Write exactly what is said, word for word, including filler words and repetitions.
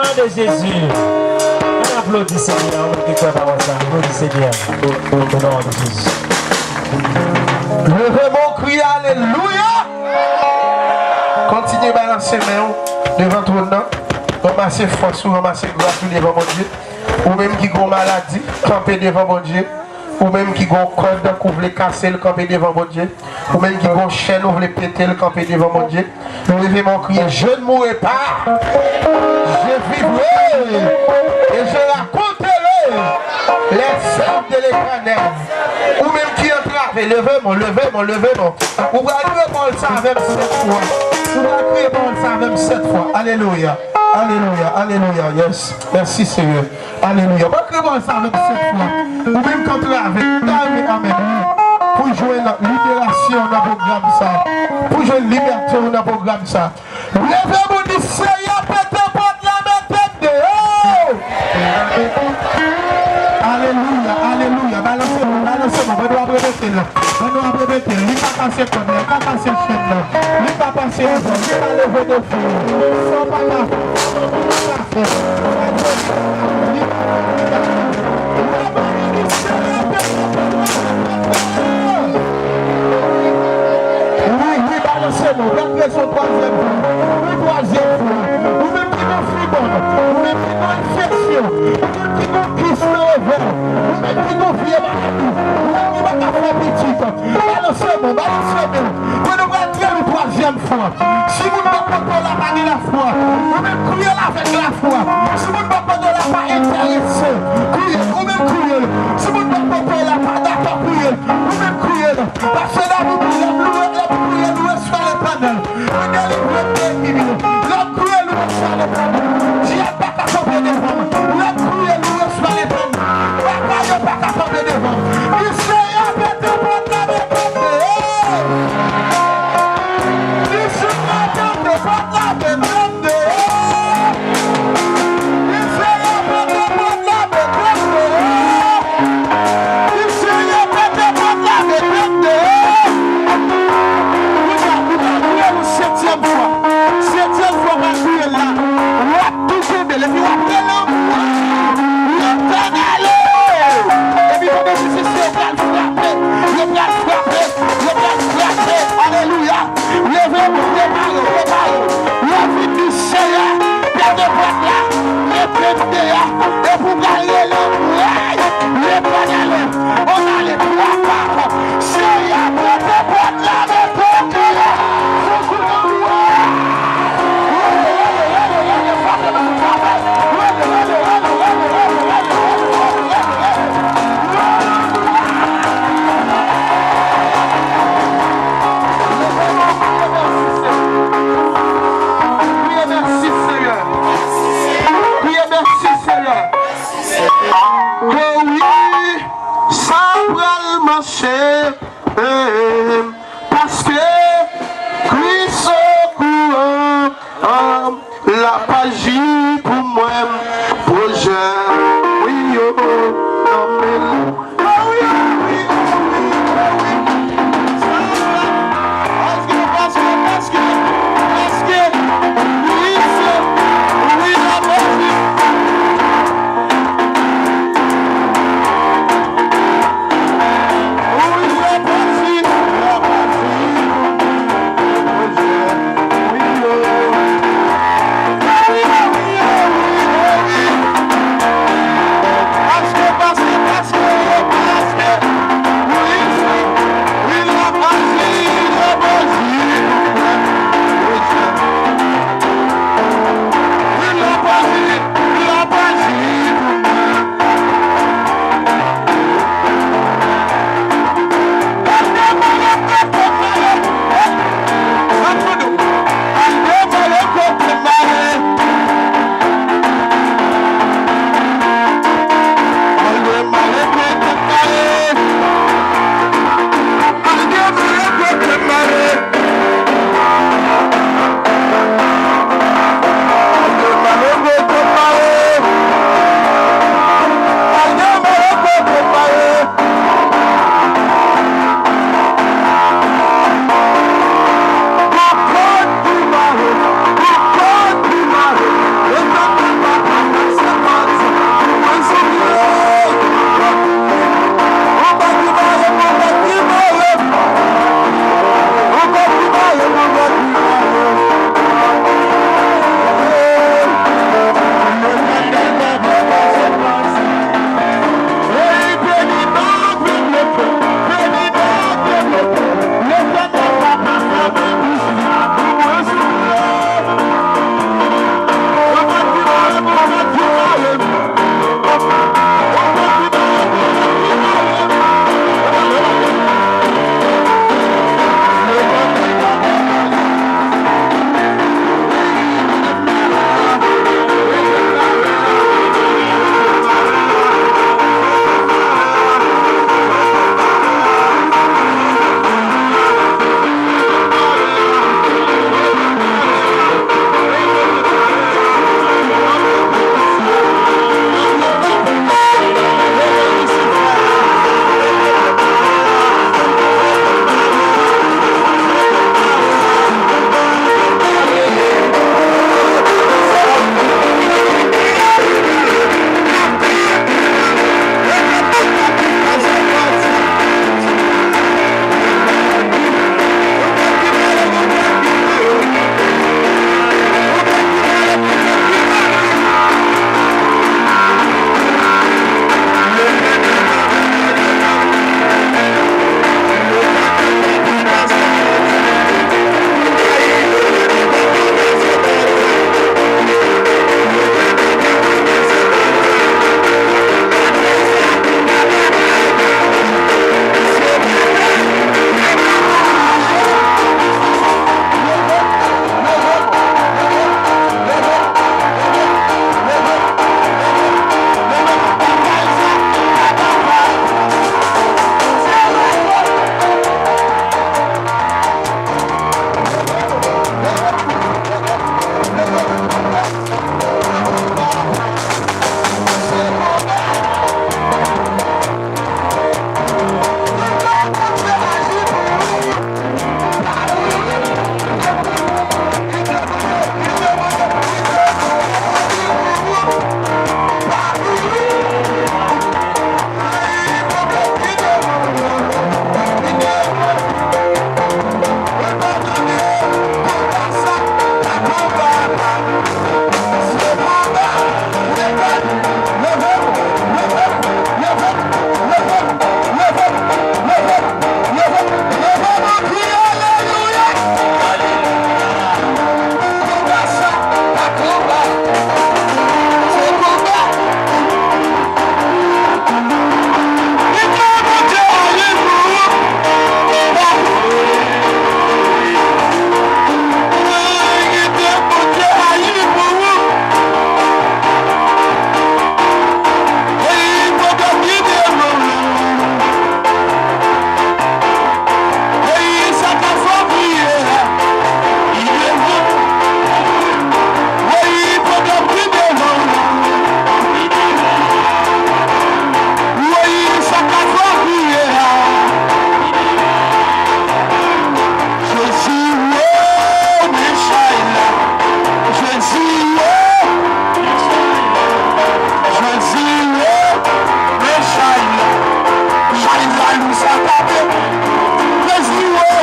Non de Jezi. Ann aplodi Senyè a, ou menm ki kwè pawòl sa. Aplodi Senyè a. O non de Jezi. Leve men w, kriye alelouya. Kontinye balanse men w devan twòn nan. Ranmase fòs ou, ranmase gras ou devan Bondye. Ou menm ki gon maladi, kanpe devan Bondye. Ou menm ki gon kòd k ou vle kase l, kanpe devan Bondye. Ou menm ki gon chèn ou vle pete l, kanpe devan Bondye. Leve men w, kriye, je ne mourrai pas, je vivrai et je raconterai les œuvres de l'Éternel. Ou menm ki antrave, leve men w, leve men w, leve men w. Ou pral kriye pawòl sa avè m sèt fwa. Ou pral kriye pawòl sa avè m sèt fwa. Alelouya, alelouya, alelouya. Yes. Mèsi, Senyè. Alelouya. Ou pral kriye pawòl sa avè m sèt fwa. Ou menm k antrave, ta renmen amèn wi. Pou jwenn liberasyon nan pwogram sa. Pou jwenn libète w nan pwogram sa. Leve men w, di, Senyè, pete pòt la, mete m deyò. Alelouya, alelouya. Balanse men w, balanse men w. Ban nou ap repete l. Ban nou ap repete l. Li pa pase kòd la, li pa pase chèn nan. Li pa pase leve, li pa leve defi. Sa w pa ka fè, sa w pa ka fè. Wi, wi, balanse men w. Gad rezon twazyèm fwa. Wi, twazyèm fwa. Ou menm ki gon fibwòm, ou menm ki gon enfeksyon, ou menm ki gon kis nan ovè, ou menm ki gon vye maladi, ou menm ki pa ka fè pitit. Balanse men w, balanse men w. Mwen nou pral kriye l yon twazyèm fwa. Si moun bò kote w la pa gen lafwa, ou menm kriye l avèk lafwa. Si moun bò kote w la pa enterese, kriye l, ou menm kriye l. Si moun bò kote w la pa dakò, kriye l, ou menm kriye l. Paske David di, lè m louwe, lè m kriye, louwe swa Letènèl. Mwen delivre m de enmi m yo. Lè m kriye, louwe swa Letènèl. Dyab pa ka kanpe devan m. Lè m kriye, louwe swa Letènèl. Baka yo pa ka kanpe devan m. Di Senyè, pete pòt la, mete m deyò. Di Senyè, pete pòt la, mete m deyò. Di Senyè, pete pòt la, mete m deyò. Di Senyè, pete pòt la, mete m deyò. Kounye a, ou pral kriye l yon setyèm fwa. Setyèm fwa, ou pral kriye l la. W ap tou kenbe l, epi w ap rele anmou a. Letènèl o! Epi pandan se se yo pral frape, yo pral frape, yo pral frape. Alelouya! Leve w, prepare w, prepare w. Lè w fin di, Senyè, pete pòt la, mete m deyò. Epi w pral rele anmou a. Letènèl o! On ale, twa pa. Senyè, pete pòt la, mete m deyò. Sekou nan mwen. Kriye mèsi, Senyè. Kriye mèsi, Senyè. O wi, sa pral mache. Paske Kris okouran, l ap aji pou mwen. Pwojè mwen yo nan men l. O wi, o wi, o wi, o wi. Paske, paske, paske, paske Kris, wi, l ap aji. Sa tape. Let's do it.